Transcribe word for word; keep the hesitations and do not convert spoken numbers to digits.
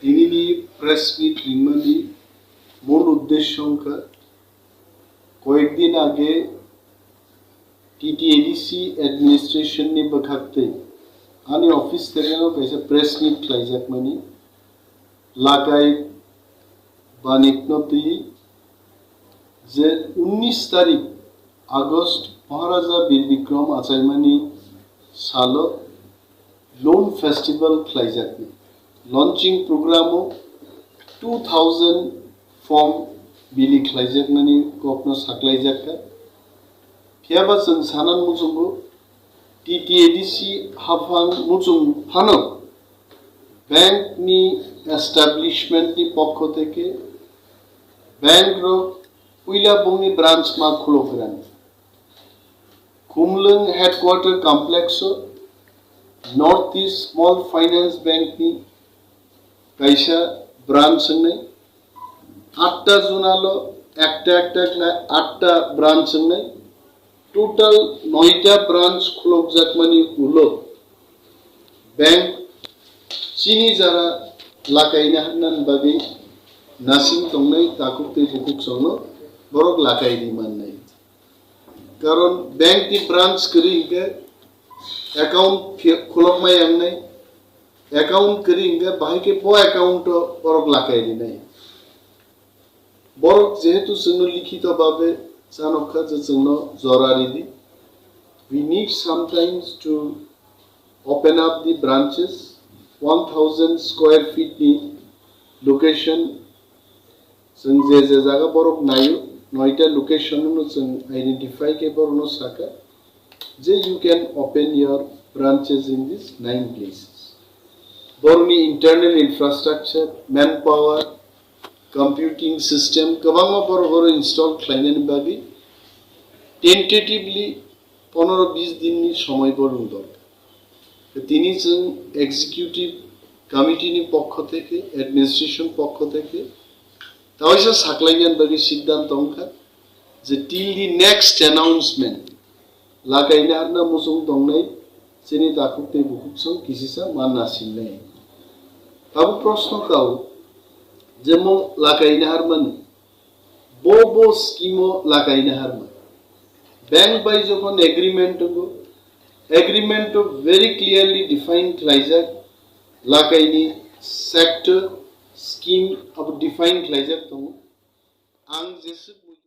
Tinini press meet ringmani mul uddesho wngkha, koyekdin age T T A D C administration ni bwkhaktwi ani office thekeno kaisa press meet khlaijakmani, Lakai Banikno twi je unnish tarik August Maharaja Bir Bikram achaimani salo Loan Festival khlaijaknai. Launching program o two thousand form bili khlaijaknani kokno saklaijakha. Phiyaba chwng sanan muchungo T T A D C haphang muchung phano bank ni establishment ni pokho theke bank rok puila bongni branch ma khulok grani. Khumlwng Headquarter Complex o North East Small Finance Bank ni kaisa branch wngnai, atta zonal o ekta ekta khlai atta branch wngnai, total noita branch khulokjakmani ulo bank chini jara lakaina hwnani bagwi nasing tongnai takhuk tei bukhuk songno borok lakai ri mannai. Karon bank ni branch kwrwi hinkhe account phi-, khulokma yangnai, account kwrwi hinkhe bahai khe bo account o borok lakai rinai. Borok jehetu chwngno likhito babe chanokha je chwngno jora ridi. We need sometimes to open up the branches, one thousand square feet ni location. Chwng je je jaga borok naio, noita location no chwng identify khe borokno saka je you can open your branches in these nine places. Borokni internal infrastructure, manpower, computing system kwbangma borok oro install khlainani bagwi tentatively pondro bis dinni somoi borokni dorkar. Tini chwng executive committee ni pokho theke, administration pokho theke, taisa saklainani bagwi siddhanto wngkha je till the next announcement lakaina harna muchung tongnai chini takhuk tei bukhuk song kisisa manna singnai. Tabuk proshno kao je mo lakaina harmani bo bo scheme o lakaina harma. Bank bai jokhon agreement tongo, agreement o very clearly define khlaijak lakaini sector scheme abo define khlaijak tongo. Ang jeswk